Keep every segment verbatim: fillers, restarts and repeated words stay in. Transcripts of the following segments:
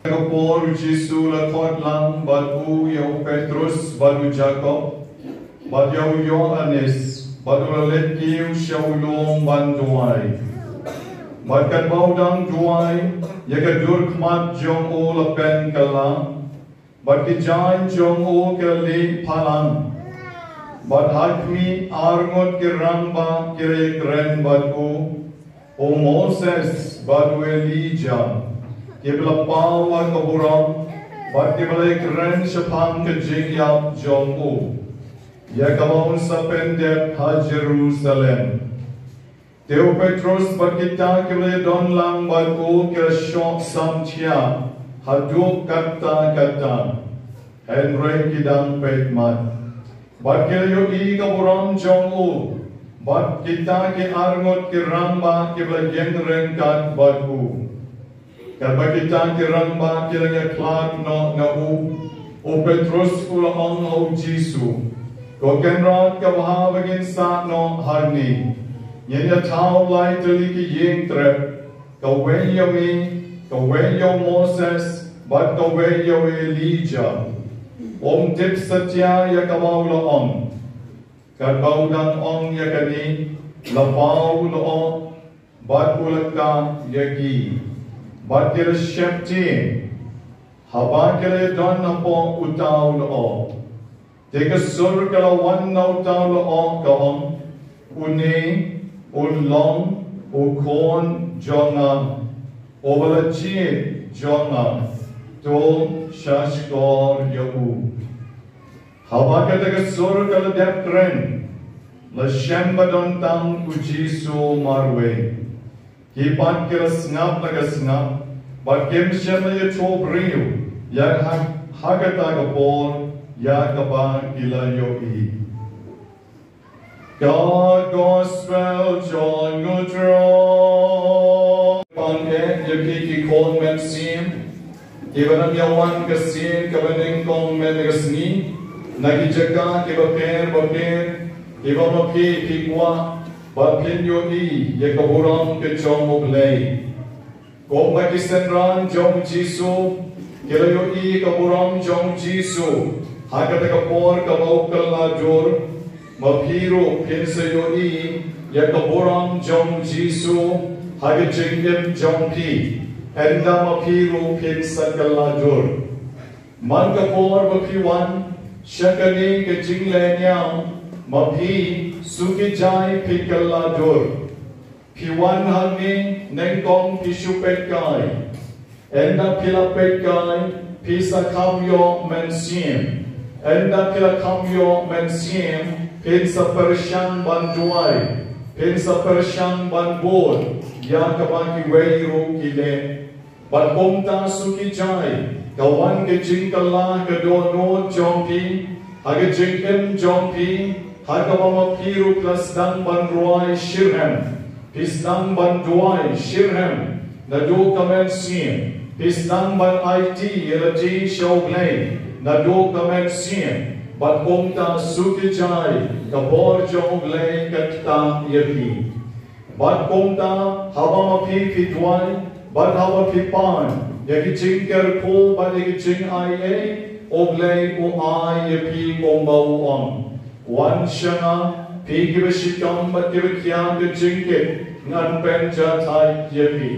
Ka por u Jisu u la khot lang bad u ïa u Petrus bad u Jakob bad ïa u Ïoannis, bad u la leit kiew sha u lum ban duwai. Bad katba u dang duwai, ïa ka dur khmat jong u la pynkylla, bad ki jaiñ jong u ki la lieh palang. Bad ha khmih, arngut ki rangbah ki la ïakren bad u, u Moses bad u Elijah, kiba la paw ha ka burom, bad kiba la ïakren shaphang ka jingïap jong u, ïa kaba un sa pyndep ha Jerusalem. Te u Petrus bad kita kiba la ïadon lang bad u ki la shoh samthiah haduh katta katta, hynrei ki dang peit mat. Bad ki la ïohi ka burom jong u, bad kita ki arngut ki rangbah kiba la ïeng ryngkat bad u. Katba kita ki rangbah ki la ïakhlad noh na u, u Petrus u la ong ha u Jisu, Ko Kynrad, ka bha ba ngin sah noh hangne. Ngin ïathaw lai tylli ki ïing trep, kawei ïa me, kawei ïa u Moses, bad kawei ïa u Elijah. Um tip satia ïa kaba u la ong. Katba u dang ong ïa kane, la paw u lyoh, bad u la kah ïa ki. Bad ki la sheptieng haba ki la ïadon hapoh uta u lyoh. Te ka sur ka la wan na uta u lyoh, ka ong, Une un long u Khun jong nga, uba la jied jong nga, to shahshkor ïa u. Haba kata ka sur ka la dep kren, la shem ba don tang u Jisu marwei. Ki pat ki la sngap la ka sngap, bad kim shym la ïathuh briew ïa ha, ha kata ka por ïa kaba ki la ïohi. Ka Gospel jong u Trai. Pang eh ïa phi ki khun mynsiem, kiba nang ïa wan ka sien kaba nyngkong mynne ka sngi, na ki jaka kiba pher bapher, kiba ma phi phi kwah ba phin ïohi ïa ka burom ka jong U Blei. Kumba ki synran jong u Jisu ki la ïohi ka burom jong u Jisu ha kata ka por kaba u kylla dur, ma phi ruh phin sa ïohi ïa ka burom jong u Jisu ha ka jingim jong phi, ynda ma phi ruh phin sa kylla dur. Man ka por ba phi wan sha kane ka jinglehniam, ma phi suki jai phi kylla dur. Phi wan hangne nyngkong phi shu peit kai. Ynda phi la peit kai, phi sa kham ïoh mynsiem. Ynda phi la kham ïoh mynsiem, phin sa pyrshang ban duwai, phin sa pyrshang ban bud ïa kaba kiwei ruh ki leh. Bad kumta suki jai, ka wan ka jingkylla ka dohnud jong phi ha ka jingim jong phi, ha kaba ma phi ruh phi la sdang ban rwai shitrhem, phi sdang ban duwai shitrhem naduh ka mynsiem, phi sdang ban aiti ïalade sha U Blei naduh ka mynsiem. Bad kumta suki jai, ka bor jong U Blei ka ktah ïa phi. Bad kumta, haba ma phi phi duwai, bad haba phi pan ïa ki jingkyrkhu bad ïa ki jingaiei, U Blei u ai ïa phi kumba u ong. Wan sha nga, phi kiba shitom bad kiba khia ka jingkit, ngan pynjahthait ïa phi.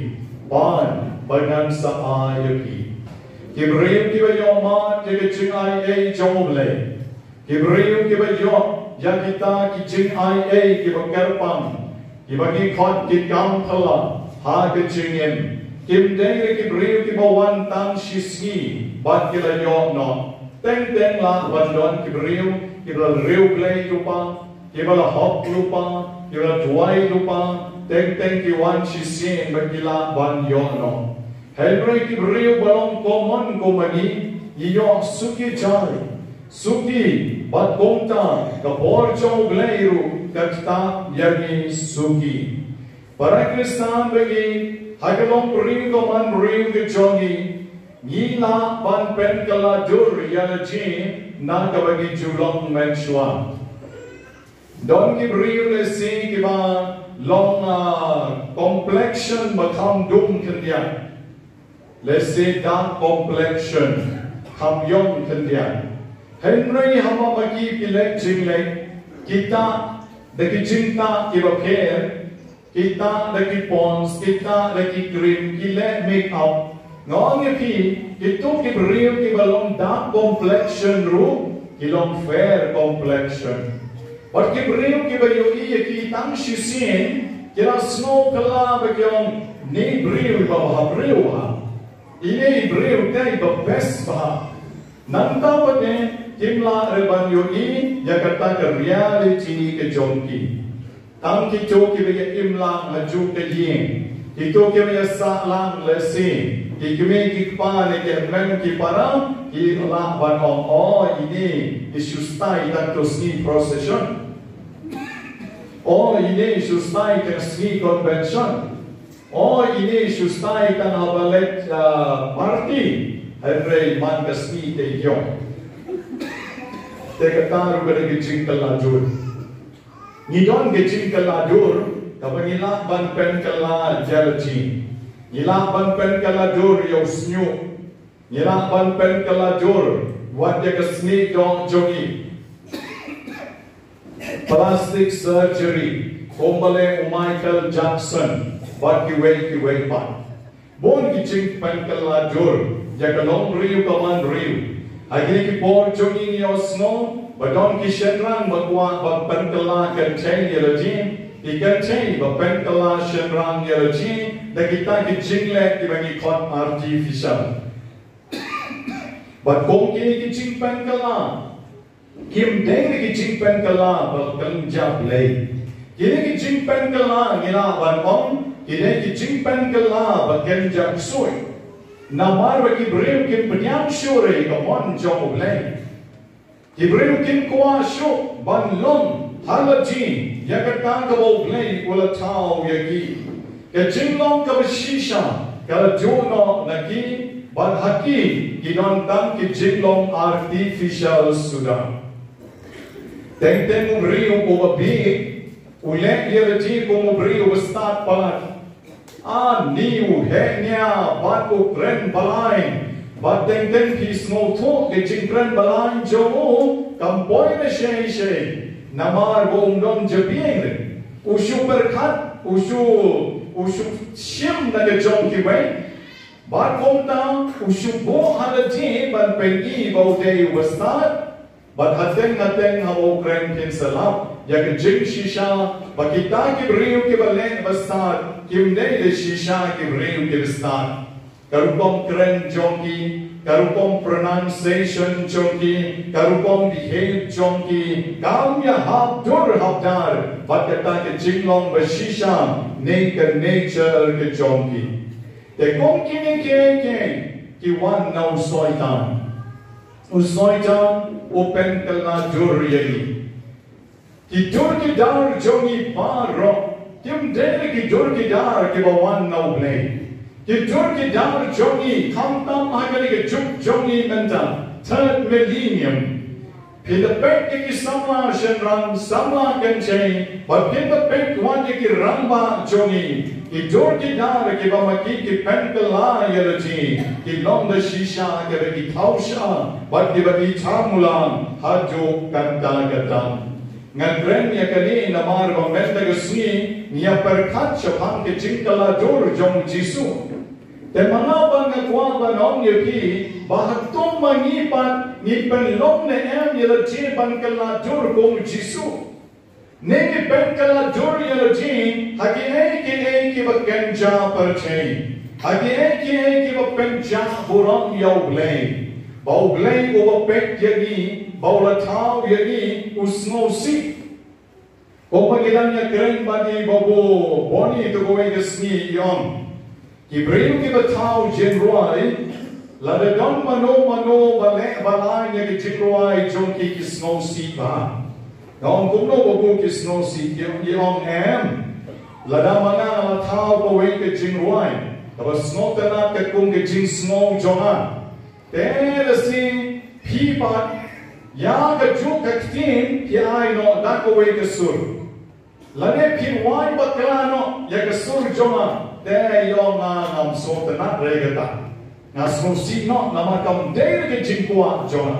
Pan, bad ngan sa ai ïa phi. Ki briew kiba ïohmad ïa ka jingaiei jong U Blei, ki briew kiba ïoh ïa kita ki jingaiei kiba kyrpang, kiba ngi khot ki kam phylla ha ka jingim. Kim dei re ki briew kiba wan tang shisngi bad ki la ïoh noh. Teng teng lah ban don ki briew kiba la riewblei lypa, kiba la hok lypa, kiba la duwai lypa. Teng teng ki wan shisien bad ki lah ban ïoh noh. Hynrei ki briew ba long common kum ma ngi, ngi ïoh suki jai, suki, bad kumta ka bor jong U Blei ruh ka ktah ïa ngi suki. Para Khristan ba ngi, ha ka longbriew ka manbriew ka jong ngi, ngi lah ban pynkylla dur ïalade na kaba ngi ju long mynshuwa. Don ki briew lehse kiba long, ah, complexion ba kham dum khyndiat. Lehse dark complexion, kham ïong khyndiat. Hynrei haba ma ki phi leh jingleh, kita da ki jingtah kiba pher, kita da ki pons, kita da ki cream, ki leh make up. Nga ong ïa phi, kito ki briew kiba long dark complexion ruh ki long fair complexion. Bad ki briew kiba ïohi ïa ki tang shisien, ki la sngew kylla ba ki ong, ne briew iba bha briew ha. Ine i briew te iba best bha. Nangta pat ne, kim lah re ban ïohi ïa kata ka reality ka jong ki. Tang kito kiba ïa im lang ha ju ka ïing, kito kiba ïa sah lang lehse, ki kmie ki kpa ne ki hynmen ki para, ki lah ban ong, o ine i shu stai tang to sngi procession. O ine i shu stai tang sngi convention. O ine i shu stai tang haba leit, ah, party. Hynrei man ka sngi te ïong. Te kata ruh ka dei ka jingkylla jur. Ngi don ka jingkylla jur kaba ngi lah ban pynkylla ïa la jong ngi. Ngi lah ban pynkylla jur ïa u shñiuh. Ngi lah ban pynkylla jur wat ïa ka snieh jong jong ngi. Plastic surgery, kumba leh u Michael Jackson bad kiwei kiwei pat. Bun ki jingpynkylla jur ïa ka longbriew ka manbriew. Ha kine ki por jong ngi ngi ïohsngew ba don ki shynrang ba kwah ban pynkylla kynthei ïa la jong ki, kynthei ba pynkylla shynrang ïa la jong da kita ki jingleh kiba ngi khot artificial. Bad kum kine ki jingpynkylla kim dei ki jingpynkylla ba kynja Blei. Kine ki jingpynkylla ngi lah ban ong ki dei ki jingpynkylla ba kynja ksuid. Namar ba ki briew kim pdiang shuh ïa ka mon jong U Blei. Ki briew kim kwah shuh ban long ha la jong ïa kata kaba U Blei u la thaw ïa ki. Ka jinglong kaba shisha ka la juh noh na ki, bad ha ki ki don tang ki jinglong artificial suda. Teng teng u briew uba bieit u leh ïa la jong kum u briew uba stad palat. Ani u heh nia bad u kren balei? Bad teng teng phi sngewthuh ka jingkren balei jong u kam poi na shei shei. Namar ba um don jabieng re. U shu pyrkhat, u shu, u shu shim na ka jong kiwei. Bad kumta u shu buh ha la jong ban pyni ba u dei uba stad. Bad hateng hateng haba u kren phin sa lap ïa ka jingshisha ba kita ki briew kiba leh ba stad kim dei da shisha ki briew kiba stad. Ka rukom kren jong ki, ka rukom pronunciation jong ki, ka rukom behave jong ki kam ïahap dur hap dar bad kata ka jinglong ba shisha ne ka nature ka jong ki. Te kum kine kiei kiei ki wan na u Soitan. U Soitan u pynkylla jur ïa ngi. Ki dur ki dar jong ngi baroh kim dei ki dur ki dar kiba wan na U Blei. Ki dur ki dar jong ngi khamtam ha kane ka juk jong ngi mynta, third millennium. Phi da peit ïa ki samla shynrang samla kynthei bad phi da peit wat ïa ki rangbah jong ngi. Ki dur ki dar kiba ma ki ki pynkylla ïa la jong ngi ki long da shisha kiba ki thaw shah bad kiba ki thaw mulam haduh katta katta. Nga kren ïa kane namar ba mynta ka sngi ngi ïa pyrkhat shaphang ka jingkylla dur jong U Jisu. Te ma nga ba nga kwah ban ong ïa phi ba hato ma ngi pat ngi pynlong ne em ïa la jong ngi ban kylla dur kum U Jisu? Ne ngi pynkylla dur ïa la jong ngi ha kiei kiei kiba kynja pyrthei, ha kiei kiei kiba kynja burom ïa U Blei, ba U Blei uba peit ïa ngi ba u la thaw ïa ngi u sngewsih. Kumba ngi dang ïa kren bad i Babu Boni tu kawei ka sngi i ong, ki briew kiba thaw jingrwai, lada don mano mano ba leh ba lai ïa ki jingrwai jong ki ki sngewsih bha. Nga ong kumno Babu ki sngewsih, i ong em. Lada ma nga la thaw kawei ka jingrwai kaba sngewtynnat katkum ka jingsngew jong nga, te lehse phi pat ïa kajuh ka ktien phi ai noh da kawei ka sur. Lane phi wai bakla noh ïa ka sur jong nga, te ïa nga ngam sngewtynnat re kata. Nga sngewsih noh namar kam dei ka jingkwah jong nga,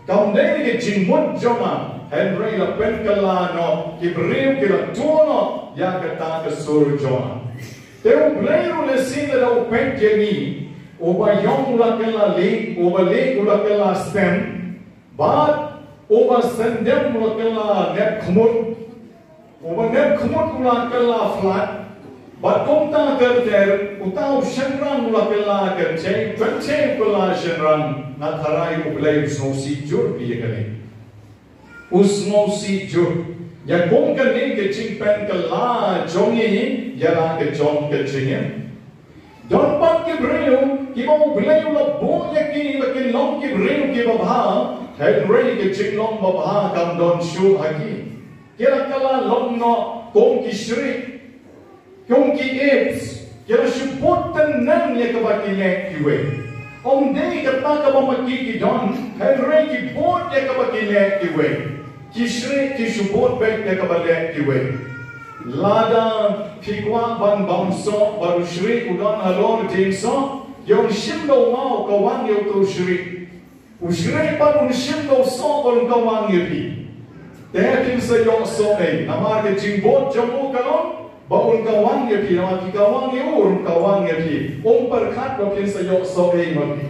kam dei ka jingmut jong nga, hynrei la pynkylla noh ki briew, ki la tuh noh ïa kata ka sur jong nga. Te U Blei ruh lehse lada u peit ïa ngi, uba ïong u la kylla lieh, uba lieh u la kylla stem, bad uba sendem u la kylla nep khmut, uba nep khmut u la kylla flad, bad kumta ter ter, uta u shynrang u la kylla kynthei, kynthei u kylla shynrang. Nga tharai U Blei u sngewsih jur ïa kane. U sngewsih jur ïa kum kane ka jingpynkylla jong ngi ïa la ka jong ka jingim. Don pat ki briew kiba U Blei u la buh ïa ki ba kin long ki briew kiba bha, hynrei ka jinglong ba bha kam don shuh ha ki. Ki la kylla long noh kum ki shrieh, kum ki apes, ki la shu bud tyneng ïa kaba ki leh kiwei. Ym dei kata kaba ma ki ki don, hynrei ki bud ïa kaba ki leh kiwei. Ki shrieh, ki shu bud beit ïa kaba leh kiwei. Lada phi kwah ban bam soh bad u shrieh u don halor dieng soh, ïa un shim da u maw ka wan ïa uto u shrieh. U shrieh pat un shim da u soh bad un kawang ïa phi. Te phin sa ïoh soh ei, namar ka jingbud jong u ka long ba un kawang ïa phi, namar phi kawang ïa u, un kawang ïa phi. Um pyrkhat ba phin sa ïoh soh ei ma phi.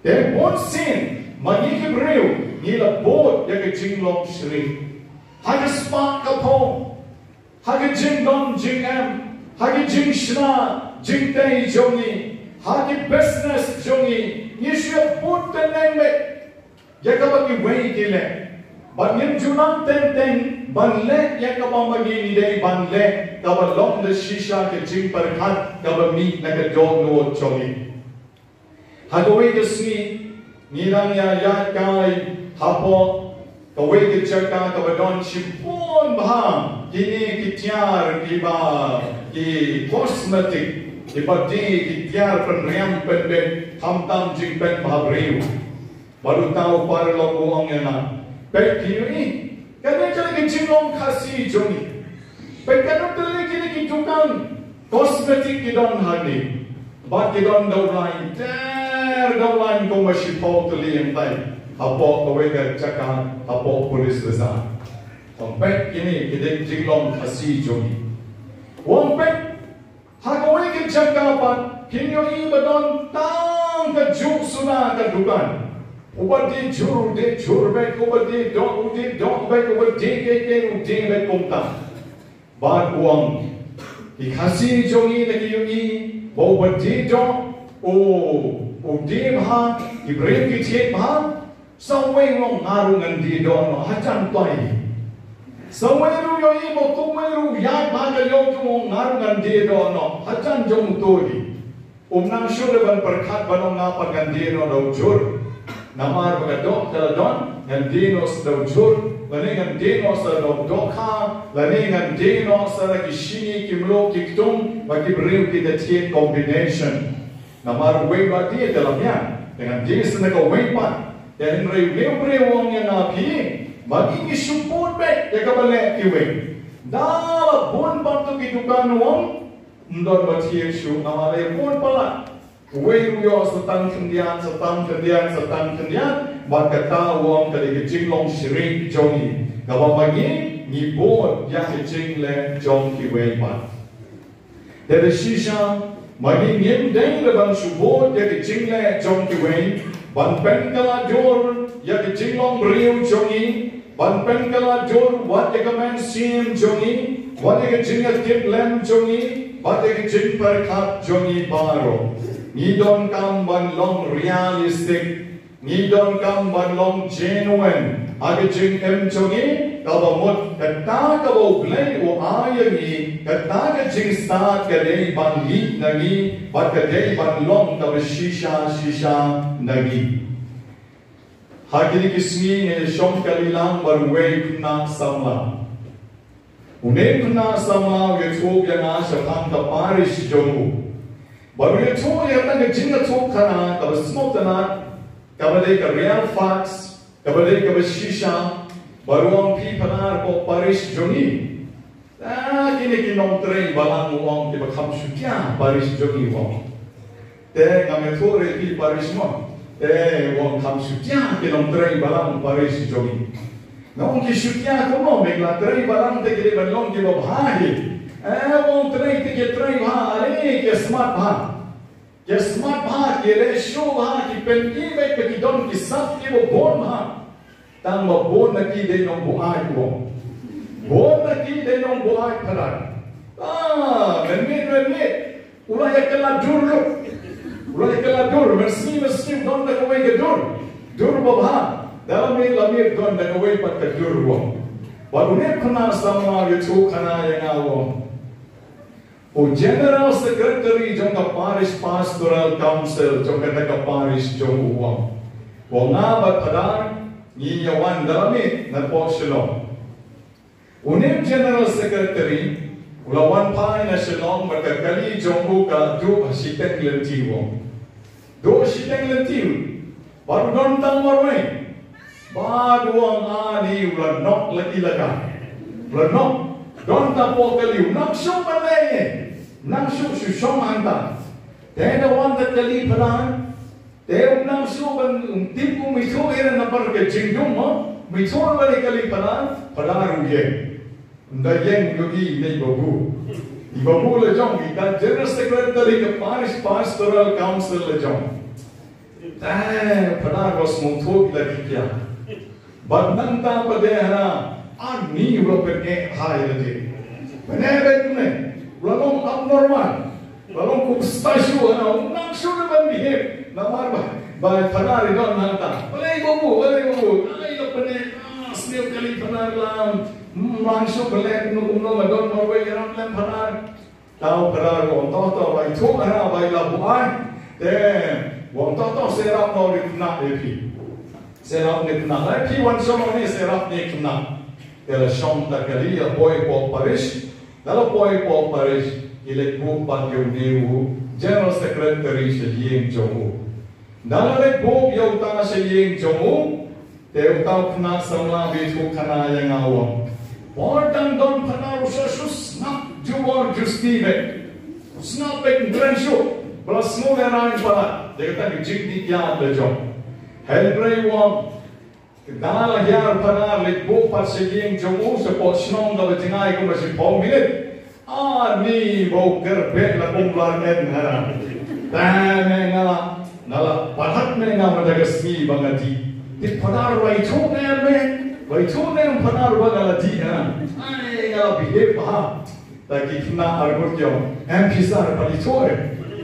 Te bunsien ma ngi ki briew ngi la bud ïa ka jinglong shrieh. Ha ka spah ka phew, ha ka jingdon jingem, ha ka jingshna jingtei jong ngi, ha ki business jong ngi, ngi shu bud tyneng beit ïa kaba kiwei ki leh. Bad ngim ju nang teng teng ban leh ïa kaba ma ngi ngi dei ban leh, kaba long da shisha ka jingpyrkhat kaba mih na ka dohnud jong ngi. Ha kawei ka sngi ngi dang ïa ïaid kai hapoh kawei ka jaka kaba don shibun bha kine ki tiar kiba, ki cosmetic, kiba die, ki tiar pynriam pynbeit khamtam jingpynbha briew. Bad uta u paralok u ong ïa nga, peit phi ïohi, kane ka dei ka jinglong Khasi jong ngi. Peit katno tylli kine ki dukan cosmetic ki don hangne. Bad ki don da u lain, ter da u lain kumba shiphew tylli hangtai hapoh kawei ka jaka hapoh Police Bazar. Tang peit kine ki dei jinglong Khasi jong ngi. U ong peit, ha kawei ka jaka pat phin ïohi ba don tang kajuh suna ka dukan. Uba die jhur u die jhur beit, uba die doh u die doh beit, uba die kiei kiei u die beit kumta. Bad u ong, ki Khasi jong ngi da ki ïohi ba uba die doh u, u die bha, ki briew ki thied bha. Sa uwei u ong, nga ruh ngan die doh noh, hajan toi. Sa uwei ruh u ïohi ba uto uwei ruh u ïaid bha ka ïew jong u, nga ruh ngan die doh noh, hajan jong uto hi. Um nang shuh leh ban pyrkhat ban ong nga pat ngan die noh da u jhur. Namar ba ka doh ka la don, ngan die noh sa da u jhur, lane ngan die noh sa da u dohkha, lane ngan die noh sa da ki shini, ki mluh, ki ktung, ba ki briew ki da thied, combination. Namar uwei ba die te la miat, te ngan die sa na kawei pat. Te hynrei une u briew u ong ïa nga, phi, ma ngi ngi shu bud beit ïa kaba leh kiwei. Da la bun pat tu ki dukan, u ong, ym don ba thied shuh, namar la bun palat. Uwei u ïoh sa tang khyndiat, sa tang khyndiat, sa tang khyndiat. Bad kata u ong ka dei ka jinglong shrieh jong ngi, kaba ma ngi ngi bud ïa ka jingleh jong kiwei pat. Te da shisha ma ngi ngim dei ban shu bud ïa ka jingleh jong kiwei, ban pynkylla dur ïa ka jinglong briew jong ngi, ban pynkylla dur wat ïa ka mynsiem jong ngi, wat ïa ka jingïatiplem jong ngi, wat ïa ka jingpyrkhat jong ngi baroh. Ngi donkam ban long realistic. Ngi donkam ban long genuine ha ka jingim jong ngi, kaba mut kata kaba U Blei u ai ïa ngi, kata ka jingstad ka dei ban mih na ngi, bad ka dei ban long kaba shisha shisha na ngi. Ha kine ki sngi nga ïashong kali lang bad uwei u khynnah samla. Une u khynnah samla u ïathuh ïa nga shaphang ka parish jong u. Bad u ïathuh ïa kata ka jingïathuhkhana kaba sngewtynnat, kaba dei ka real facts, kaba dei kaba shisha, bad u ong, phi, pynban hapoh parish jong ngi. Ah, kine ki nongtrei balang, u ong, kiba kham shutia parish jong ngi, u ong. Te ngam ïathuh re ki parish mo. Te u ong kham shutia ki nongtrei balang parish jong ngi. Nga ong ki shutia kumno, me la trei balang te ki dei ban long kiba bha hi. Eh, u ong trei te ki trei bha, ale ki smart bha. Ki smart bha, ki leh shuh bha, ki pyni beit ba ki don ki sap kiba bun bha. Tang ba bun na ki dei nongbuaid, u ong. Bun na ki dei nongbuaid, Phadar. Ah, mynmiet, mynmiet. U la ïa kylla dur ruh. U la ïa kylla dur, mynsngi, mynsngi don da kawei ka dur. Dur ba bha. Da la miet, la miet don da kawei pat ka dur, u ong. Bad une u khynnah samla u ïathuh khana ïa nga, u ong. U General Secretary jong ka Parish Pastoral Council jong kata ka parish jong u, u ong. U ong nga bad Phadar ngi ïa wan da la miet napoh Shillong. Une u General Secretary u la wan phai na Shillong bad ka kali jong u ka duh ha shiteng lynti, u ong. Duh shiteng lynti. Bad u don tang marwei. Bad u ong ani u la nok la ki la ka. U la nok. Don tang poh kali, um nang shuh ban leh. Nang shuh shu shong hangta. Te da wan ka kali, Phadar. Te um nang shuh ban, um tip, um ithuh ïa na bar ka jingdum mo. Um ithuh ban ïa kali, Phadar. Phadar u ïeng. Ynda ïeng u ïohi ïa i babu. I babu la jong, i dei General Secretary ka Parish Pastoral Council la jong. Te Phadar u sngewthuh ïa la ki kiad. Bad nangta pat de hana, ani u la pyneh ha ïa lade. Pyneh beit kumne. U la long abnormal. Ba long kum statue hana, um nang shuh ban behave. Namar ba, ba Phadar i don hangta. Balei babu, balei babu. Ai la pyneh, ah, sniew kali Phadar la. Hmm, nang shuh ban leh kumno kumno, la don marwei, ïarap lem Phadar. Te u Phadar u ong to to, ba ithuh hana ba i la buaid. Te u ong to to, sa ïarap noh une u khynnah ïa phi. Sa ïarap une u khynnah. Lada phi wan shong hangne sa ïarap une u khynnah. Te la shong ta kali, la poi hapoh parish. Te la poi hapoh parish, ki leit buh pat ïa une u General Secretary sha ïing jong u. Ynda la leit buh ïa uta sha ïing jong u, te uta u khynnah samla ba ïathuh khana ïa nga u ong, por dang don Phadar u sa shu sngap jubor justi beit. U sngap beit, kren shuh. Ba la sngew lehrain palat da kata ka jingdih ïaid la jong. Hynrei u ong, Ka la hiar Phadar leit buh pat sha ïing jong u, shapoh shnong kaba jngai kumba shiphew minit. Ani ba u kyrpad la kum lar en hana. Te me nga la, nga la palat me nga mynta ka sngi ba nga dih. Te Phadar ba ithuh ne em me, ba ithuh ne em Phadar ba nga la dih hana. Ai nga la behave bha. Te ki khynnah ar ngut ki ong, em phi sar, pali chore.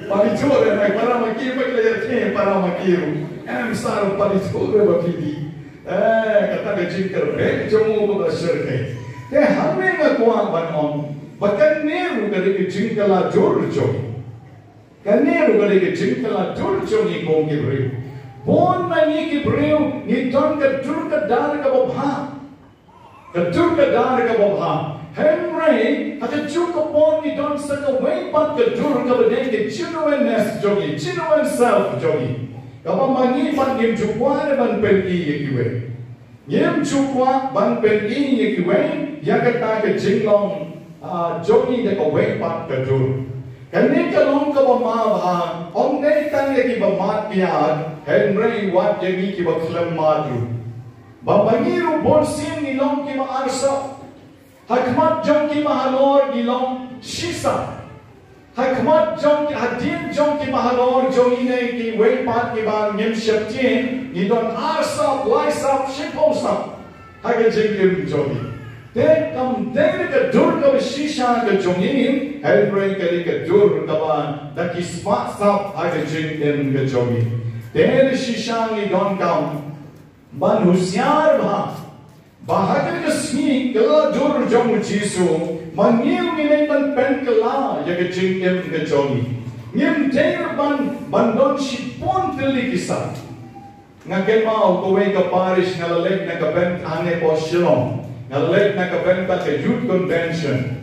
Pali chore, nai para ma ki, ma ki la ïa ki para ma ki ruh. Em sar, pali chore ba phi dih. Eh, kata ka jingkyrpad jong u ba shyrkhei. Te hangne nga kwah ban ong ba kane ruh ka dei ka jingkylla dur jong ngi. Kane ruh ka dei ka jingkylla dur jong ngi kum ki briew. Bun na ngi ki briew ngi don ka dur ka dar kaba bha. Ka dur ka dar kaba bha. Hynrei ha kajuh ka por ngi don sa kawei pat ka dur kaba dei ka genuineness jong ngi, genuine self jong ngi. Kaba ma ngi pat ngim ju kwah re ban pyni ïa kiwei. Ngim ju kwah ban pyni ïa kiwei ïa kata ka jinglong, ah, jong ngi da kawei pat ka dur. Kane ka long kaba ma bha, ym dei tang ïa kiba mad kiad, hynrei wat ïa ngi kiba khlem mad ruh. Ba ma ngi ruh bunsien ngi long kiba arsap. Ha khmat jong kiba halor ngi long shisha. Ha khmat jong ki, hadien jong kiba halor jong ngi ne kiwei pat kiba ngim sheptieng, ngi don arsap, laisap, shiphew sap ha ka jingim jong ngi. Te kam dei ka dur kaba shisha ka jong ngi, hynrei ka dei ka dur kaba da ki spah sap ha ka jingim ka jong ngi. Te da shisha ngi donkam ban husiar bha. Ba ha kane ka sngi kylla dur jong u Jisu, ma ngi ruh ngin ïai ban pynkylla ïa ka jingim ka jong ngi. Ngim dei ruh ban, ban don shibun tylli ki sap. Nga kynmaw kawei ka parish nga la leit na ka bynta, hangne hapoh Shillong. Nga la leit na ka bynta ka youth convention.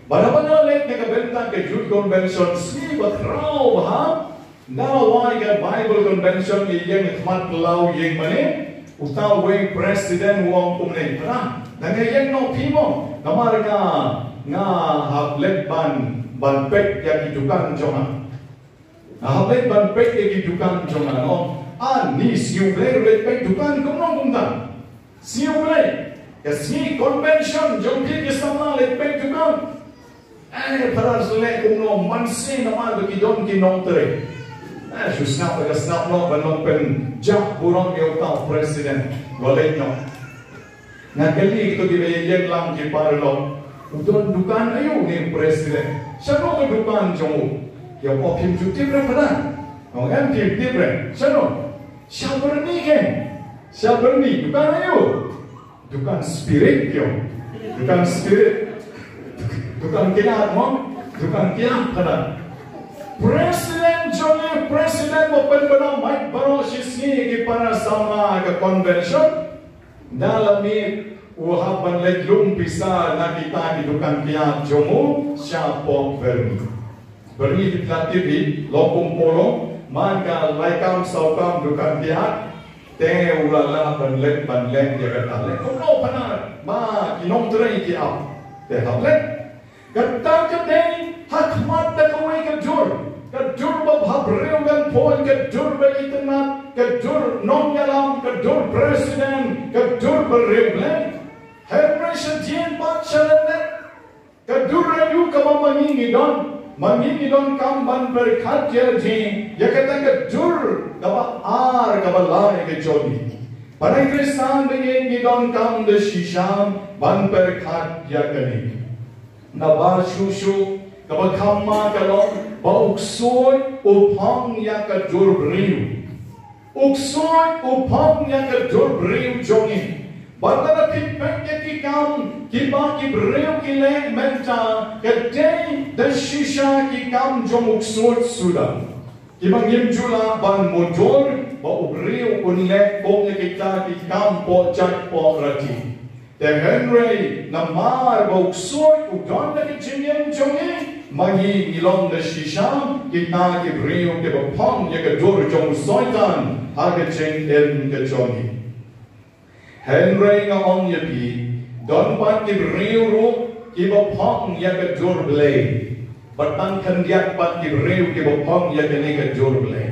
Bad haba nga la leit na ka bynta ka youth convention, sngi ba khraw bha, nga la wai ka Bible convention, ngi ïeng ha khmat ka law ïing mane, uta uwei president u ong kumne, "Para, da nga ïeng noh phi mo, namar nga, nga hap leit ban, ban peit ïa ki dukan jong nga." Nga hap leit ban peit ïa ki dukan jong nga, no? Ani, sngewblei, leit peit dukan kumno kumta. Sngewblei. Ka sngi convention jong phi ki samla, leit peit dukan. Eh, para sngewleh kumno, man sngewsih namar ba ki don ki nongtrei. Eh, shu sngap ka sngap noh ban long pynjah burom ïa uta u president. Wat leit noh. Nga kylli kito kiba ïeng lang ki paralok. U don dukan aïu une u president? Shano ka dukan jong u? Ïa, phi phim ju tip re, para? Ong em, phim tip re. Shano? Sha Byrni, keiñ. Sha Byrni, dukan aïu? Dukan spirit, ïa. Dukan spirit. Dukan kiad mo? Dukan kiad, para. President jong ngi, president ba pynbna mic baroh shisngi ïa ki para samla ha ka convention. Da la mih u hap ban leit lum pisa na kita ki dukan kiad jong u shapoh Byrni. Byrni, phi la tip hi, long kum polo, man ka lai kam saw kam dukan kiad. Te u la lah ban leit ban leh ïa kata. Leh kumno, para? Ma ki nongtrei ki ap. Te hap leh. Kata ka dei ha khmat da kawei ka dur. Ka dur ba ha briew kan poi, ka dur ba itynnad, ka dur nongïalam, ka dur president, ka dur ba riewblei. Hynrei sha jingpang sha lyndet, ka dur aïu kaba ma ngi ngi don? Ma ngi ngi donkam ban pyrkhat ïa jing ïa kata ka dur kaba ar, kaba lai ka jong ngi. Para Khristan ba ngi ngi donkam da shisha ban pyrkhat ïa kane. Naba shuh shuh kaba kham ma ka long ba u ksuid u phong ïa ka dur briew. U ksuid u phong ïa ka dur briew jong ngi. Bad lada phi peit ïa ki kam kiba ki briew ki leh mynta, ka dei da shisha ki kam jong u ksuid suda. Kiba ngim ju lah ban mudui ba u briew un leh kum ïa kita ki kam poh jait poh rati. Te hynrei namar ba u ksuid u don ha ka jingim jong ngi, ma ngi ngi long da shisha kita ki briew kiba phong ïa ka dur jong u Soitan ha ka jingim ka jong ngi. Hynrei nga ong ïa phi, don pat ki briew ruh kiba phong ïa ka dur Blei. Bad tang khyndiat pat ki briew kiba phong ïa kane ka dur Blei.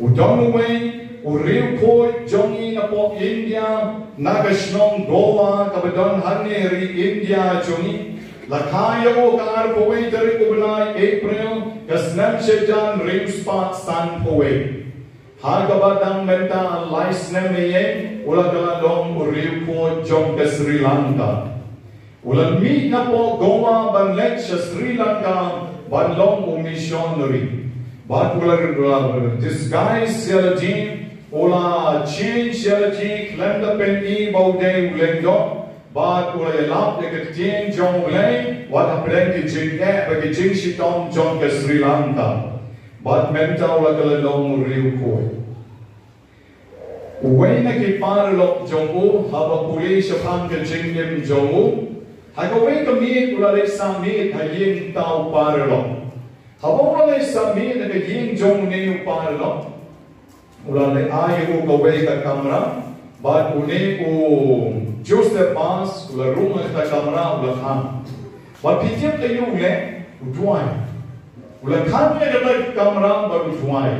U don uwei u riewkhuid jong ngi napoh India, na ka shnong Goa kaba don hangne ha ri India jong ngi. La kha ïa u ha ka arphew wei tarik u bnai April, ka snem shihajar hynriew spah sanphew wei. Ha kaba dang mynta lai snem ïa u, u la kylla long u riewkhuid jong ka Sri Lanka. U la mih napoh Goa ban leit sha Sri Lanka ban long u missionary. Bad u la, u la disguise ïa lade, u la change ïa lade khlem da pyni ba u dei u lyngdoh. Bad u la ïalap ïa ka ktien jong U Blei wat hapdeng ki jingeh bad ki jingshitom jong ka Sri Lanka. Bad mynta u la kylla long u riewkhuid. Uwei na ki paralok jong u, haba pule shaphang ka jingim jong u, ha kawei ka miet u la leit sah miet ha ïing uta u paralok. Haba u la leit sah miet ha ka ïing jong une u paralok, u la leit ai ïa u kawei ka kamra, bad une u Joseph Bas u la rung ha kata ka kamra, u la khang. Bad phi tip aïu u leh? U duwai. U la khang ïa kata ka kamra bad u duwai.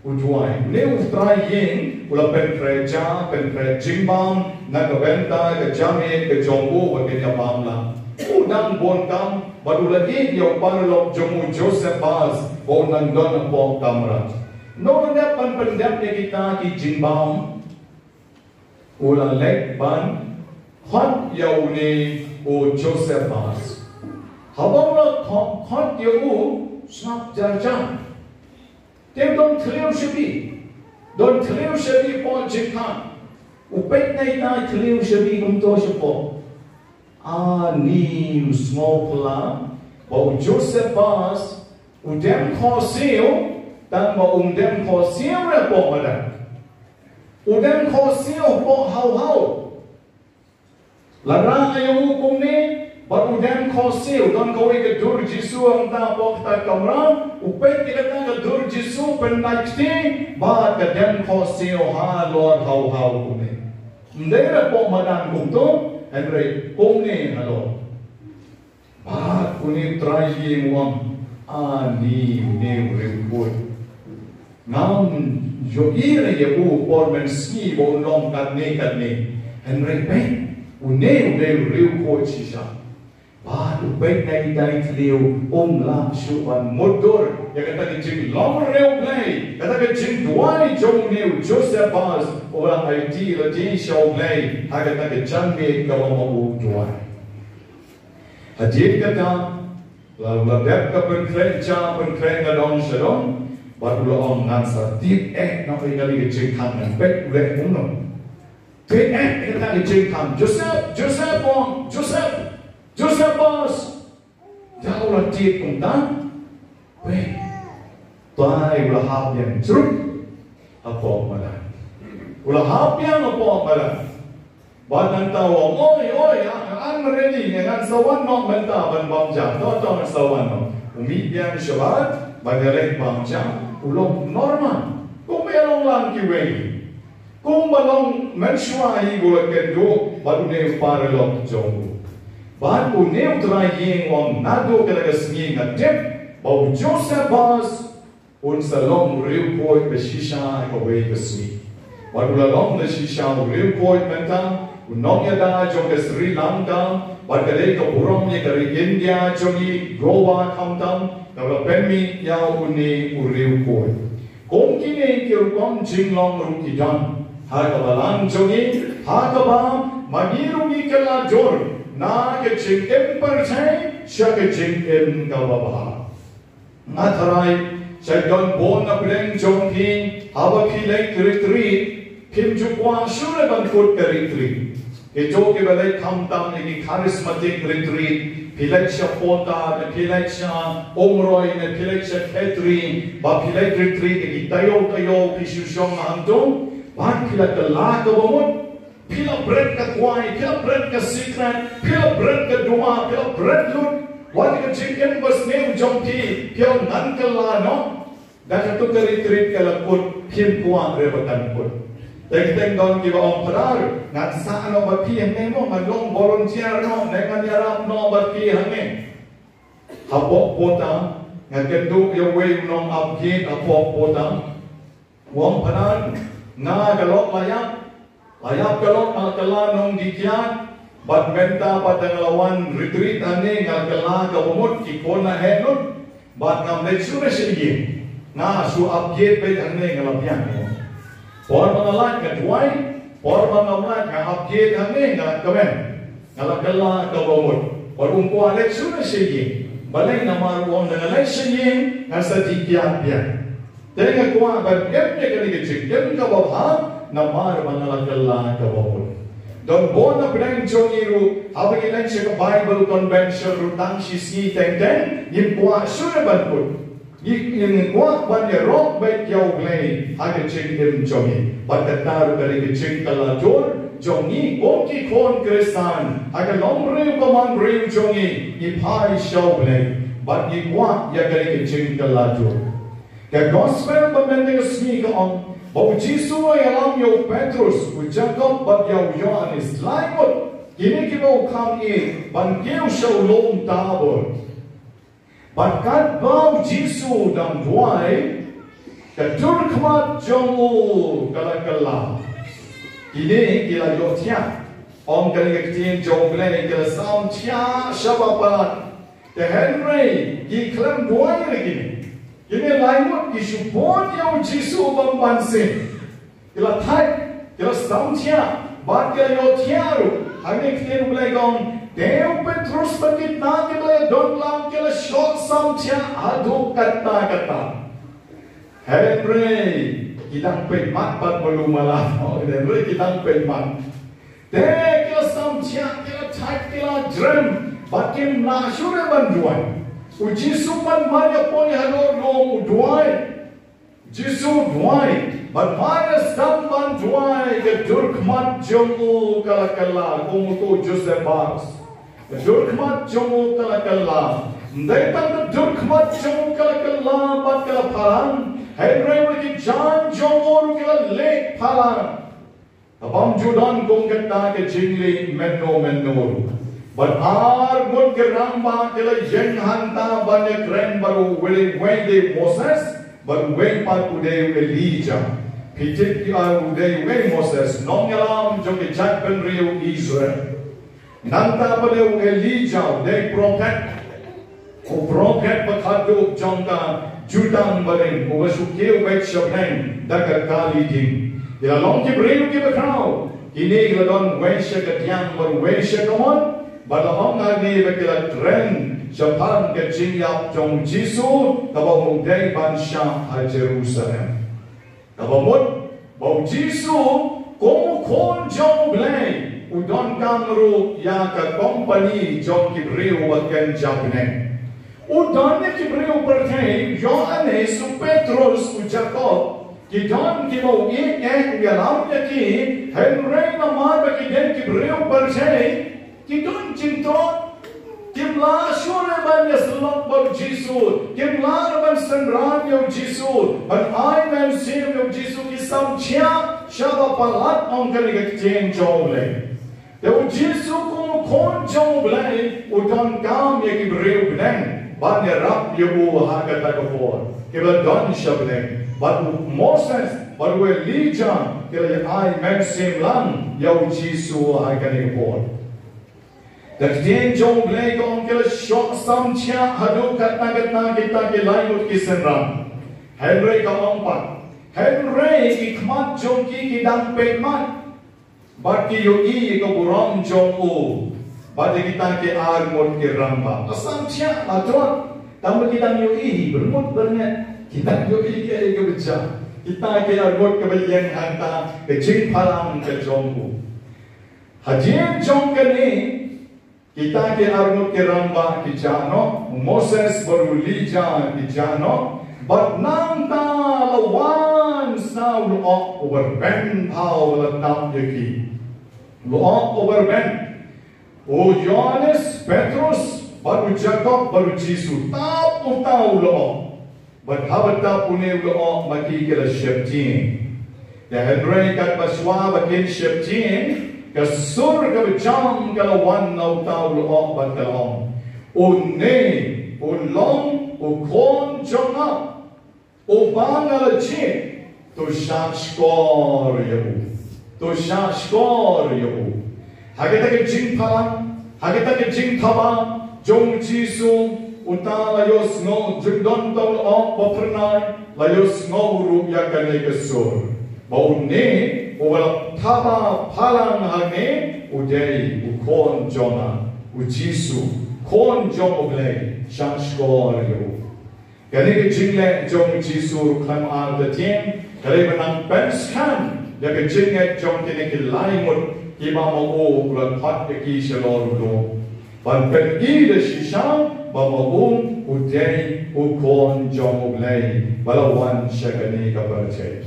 U duwai. Une u trai ïing u la pynkreh ja, pynkreh jingbam na ka bynta ka jingim ka jong u bad ka jingïabam lang. U dang bun kam bad u la ïeit ïa u paralok jong u Joseph Bas ba u nang don hapoh kamra. Naba u dep ban pyndep ïa kita ki jingbam, u la leit ban khot ïa une u Joseph Bas. Haba u la khot, khot ïa u, sngap jar jar. Te don thliew shabi. Don thliew shabi hapoh jingkhang. U peit na ita i thliew shabi kumto shapoh. Ani, u sngewphylla ba u Joseph Bas u dem khohsiew, tangba um dem khohsiew re hapoh madan. U dem khohsiew hapoh hawhaw. La rah ïa u kumne, bad u dem khohsiew, don kawei ka dur Jisu hangta hapoh kata ka kamra, u peit ïa kata ka dur Jisu, pyndait kti, bad ka dem khohsiew halor hawhaw kumne. Ym dei re hapoh madan kumto, hynrei kumne halor. Bad une u trai ïing u ong, Ani une u riewkhuid. Ngam ïohi re ïa u por mynsngi ba un long katne katne. Hynrei peit, une u dei u riewkhuid shisha. Bad u peit na i dai thliew, um lah shuh ban mutdur ïa kata ka jinglong riewblei, kata ka jingduwai jong une u Josephus, uba la aiti lade sha U Blei ha kata ka janmiet kaba ma u duwai. Hadien kata, la, la dep ka pynkhreh ja pynkhreh nadong shadong, bad u la ong, ngan sa tip eh noh ïa kane ka jingkhang, ngan peit u leh kumno. Peit eh ïa kata ka jingkhang, Joseph, Joseph, ong, Joseph, Josephus. Da u la tip kumta, peit, tai u la hap ïeng jrut hapoh madan. U la hap ïeng hapoh madan. Bad nangta u ong, oi, oi, ha, ha, I'm ready, ngan sa wan noh mynta ban bam ja. To, to, ngan sa wan noh. U mih biang shabar ban ïaleit bam ja, u long normal kumba long lang kiwei. Kumba long mynshuwa hi, u la kynduh bad une u paralok jong u. Bad une u trai ïing u ong, naduh kata ka sngi nga tip ba u Josephus un sa long u riewkhuid ba shisha ha kawei ka sngi. Bad u la long da shisha u riewkhuid mynta, u nongïada jong ka Sri Lanka, bad ka dei ka burom ïa ka ri India jong ngi, Goa khamtam, kaba la pynmih ïa une u riewkhuid. Kum kine ki rukom jinglong ruh ki don ha ka balang jong ngi, ha kaba ma ngi ruh ngi kylla dur na ka jingim pyrthei sha ka jingim kaba bha. Nga tharai, sha don bun na pdeng jong phi, haba phi leit retreat, phim ju kwah shuh re ban kut ka retreat. Kito kiba leit khamtam ïa ki charismatic retreat, phi leit sha Pota, phi leit sha Umroi, phi leit sha Khetri, ba phi leit retreat ïa ki taïew taïew, phi shu shong hangto, bad phi la kylla kaba mut. Phi la bret ka kwai, phi la bret ka sikret, phi la bret ka duma, phi la bret lut. Wat ka jingim ba sniew jong phi, phi ong ngan kylla noh. Da kato ka retreat ka la kut, phim kwah re ba kan kut. Teng teng don kiba ong, Phadar, ngan sah noh bad phi hangne mo, ngan long volunteer noh, ne ngan ïarap noh bad phi hangne. Hapoh Pota, nga kynduh ïa uwei u nongap gate hapoh Pota. U ong, Phadar, nga ka lok la ïap. La ïap ka lok, nga la kylla nongdie kiad. Bad mynta pat da nga la wan retreat hangne, nga la kylla kaba mut, ki khun la heh lut. Bad ngam leit shuh re sha ïing. Nga shu ap gate beit hangne, nga la biang. Por ba nga lait nga duwai, por ba ngam lait nga ap gate hangne, nga la kmen. Nga la kylla kaba mut. Bad um kwah leit shuh re sha ïing. Balei? Namar u ong da nga leit sha ïing, ngan sa die kiad biang. Te nga kwah ban im ïa kane ka jingim kaba bha, namar ba nga la kylla kaba mut. Don bun na pdeng jong ngi ruh, haba ngi leit sha ka Bible Convention ruh tang shi sngi teng teng, ngim kwah shuh re ban kut. Ngi, ngi, ngi kwah ban ïaroh beit ïa U Blei ha ka jingim jong ngi. Bad kata ruh ka dei ka jingkylla dur jong ngi kum ki khun Khristan, ha ka longbriew bymman briew jong ngi, ngi phai sha U Blei. Bad ngi kwah ïa kane ka jingkylla dur. Ka gospel ba mynta ka sngi ka ong ba u Jisu u ïalam ïa u Petrus, u Jakob bad ïa u Ïohannis, lai ngut, kine kiba u kham ïeit, ban kiew sha u lum Tabor. Bad katba u Jisu u dang duwai, ka dur khmat jong u ka la kylla. Kine ki la ïohthiah. Ong kane ka ktien jong U Blei, ki la sam thiah shabar pat. Te hynrei ki khlem duwai re kine. Kine lai ngut ki shu bud ïa u Jisu bym pansngiat. Ki la thait, ki la sam thiah, bad ki la ïohthiah ruh. Hangne ktien U Blei ka ong, te u Petrus bad kita kiba la ïadon lang ki la shong sam thiah haduh katta katta. Hynrei ki dang peit mat bad malu mala. Hynrei ki dang peit mat. Te ki la sam thiah, ki la thait, ki la jrem, bad kim lah shuh re ban duwai. U Jisu pat mar ïa poi halor lum u duwai. Jisu u duwai, bad mar ïa sdang ban duwai, ka dur khmat jong u ka la kylla, kum uto u Josephus. Ka dur khmat jong u ka la kylla. Ym dei tang ka dur khmat jong u ka la kylla bad ka la phalang, hynrei ruh ki jaiñ jong u ruh ki la leh phalang. Ka bym ju don kum kata ka jingleh mynno mynno ruh. Bad ar ngut ki rangbah ki la ïeng hangta ban ïakren, bad uwei, uwei dei u Moses, bad uwei pat u dei u Elijah. Phi tip, ïa u dei uwei u Moses, nongïalam jong ki jaitbynriew Israel. Nangta pat u dei u Elijah, u dei prophet. U prophet ba khadduh jong ka jutang barim, uba shu kiew beit sha bneng da ka kali ding. Ki la long ki briew kiba khraw. Kine ki la don uwei sha kadiang bad uwei sha kamon, bad la ong hangne ba ki la kren shaphang ka jingïap jong u Jisu, kaba u dei ban shah ha Jerusalem. Kaba mut ba u Jisu, kum u Khun jong U Blei, u donkam ruh ïa ka kompani jong ki briew ba kynja bneng. U don ïa ki briew pyrthei, Ïoannis, u Petrus, u Jakob, ki don kiba u ïeit, u ïalam ïa ki, hynrei namar ba ki don ki briew pyrthei, ki don jingtrot. Kim lah shuh ban ïasyllok bad u Jisu, kim lah ban synran ïa u Jisu, ban ai mynsiem ïa u Jisu, ki samthiah sha ba palat, ong kane ka ktien jong U Blei. Te u Jisu kum u Khun jong U Blei, u donkam ïa ki briew bneng ban ïarap ïa u ha kata ka por. Ki la don sha bneng, bad u Moses bad u Elijah ki la ai mynsiem lang ïa u Jisu ha kane ka por. Ka ktien jong U Blei ka ong ki la shoh samthiah haduh katne katne kita ki lai ngut ki synran. Hynrei ka ong pat, hynrei ki khmat jong ki ki dang peit mat, bad ki ïohi ïa ka burom jong u, bad ïa kita ki ar ngut ki rangbah. Ka samthiah haduh, tang ba ki dang ïohi, byrngut byrnget, ki dang ïohi ïa kaba jia. Kita ki ar ngut kiba ïeng hangta, ka jingphalang ka jong u. Hadien jong kane, kita ki ar ngut ki rangbah ki jah noh, u Moses bad u Elijah ki jah noh, bad nangta la wan sa u lyoh uba rben bha uba la tap ïa ki. Lyoh uba rben. U Ïoannis, Petrus, bad u Jakob, bad u Jisu, tap uta u lyoh. Bad haba tap une u lyoh ma ki ki la sheptieng. Te hynrei katba shuwa ba kin sheptieng, ka sur kaba jam ka la wan na uta u lyoh bad ka la ong, une u long u Khun jong nga, uba nga la jied, to shah shkor ïa u. To shah shkor ïa u. Ha kata ka jingphalang, ha kata ka jingthaba jong u Jisu, uta la ïohsngew, jingdon uta u lyoh ba phyrnai, la ïohsngew ruh ïa kane ka sur. Ba une uba la thaba phalang hangne, u dei u Khun jong nga, u Jisu, Khun jong U Blei, shah shkor ïa u. Kane ka jingleh jong u Jisu ruh khlem artatien, ka dei ban nang pynskhem ïa ka jingngeit jong kine ki lai ngut kiba ma u u la khot ïa ki shalor u lum, ban pyni da shisha ba ma u u dei u Khun jong U Blei ba la wan sha kane ka pyrthei.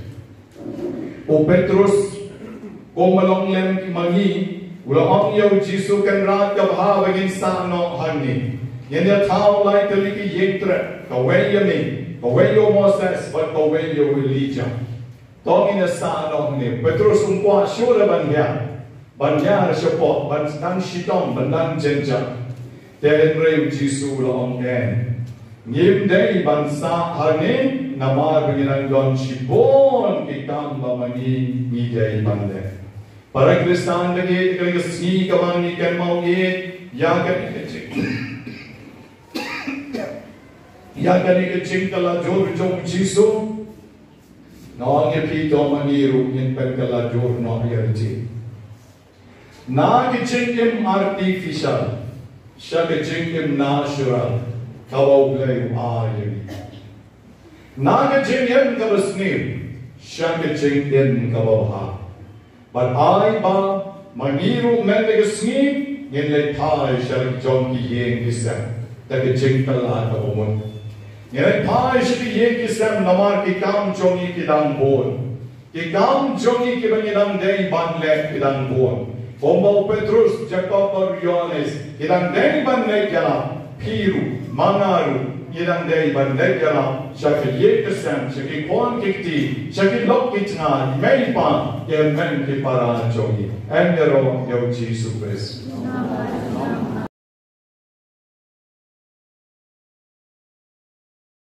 U Petrus, kumba long lem ma ngi, u la ong ïa u Jisu, Kynrad, ka bha ba ngin sah noh hangne. Ngin ïa thaw lai tylli ki ïing trep, kawei ïa me, kawei ïa u Moses, bad kawei ïa u Elijah. To ngin ïa sah noh hangne. U Petrus um kwah shuh ban hiar, ban hiar shapoh, ban dang shitom, ban dang jynjar. Te hynrei u Jisu u la ong, em, ngim dei ban sah hangne, namar ba ngi dang don shibun ki kam ba ma ngi ngi dei ban leh. Para Khristan ba ïeit, ha kane ka sngi kaba ngi kynmaw ïa kane ka jing, ïa kane ka jingkylla jur jong u Jisu, nga ong ïa phi, to ma ngi ruh ngin pynkylla jur noh ïa lade. Na ka jingim artificial sha ka jingim natural kaba U Blei u ai ïa ngi. Na ka jingim kaba sniew sha ka jingim kaba bha. Bad ai ba ma ngi ruh mynta ka sngi ngin leit phai sha la ki jong ki ïing ki sem da ka jingkylla kaba mut. Ngin leit phai sha ki ïing ki sem namar ki kam jong ngi ki dang bun. Ki kam jong ngi kiba ngi dang dei ban leh ki dang bun. Kumba u Petrus, Jakob bad u Ïoannis ki dang dei ban leit ïalap, phi ruh, ma nga ruh, ngi dang dei ban leit ïalap sha ki ïing ki sem, sha ki khun ki kti, sha ki lok ki tnga, i mei i pa, ki hynmen ki para jong ngi. Em ïaroh ïa u Jisu Khrist.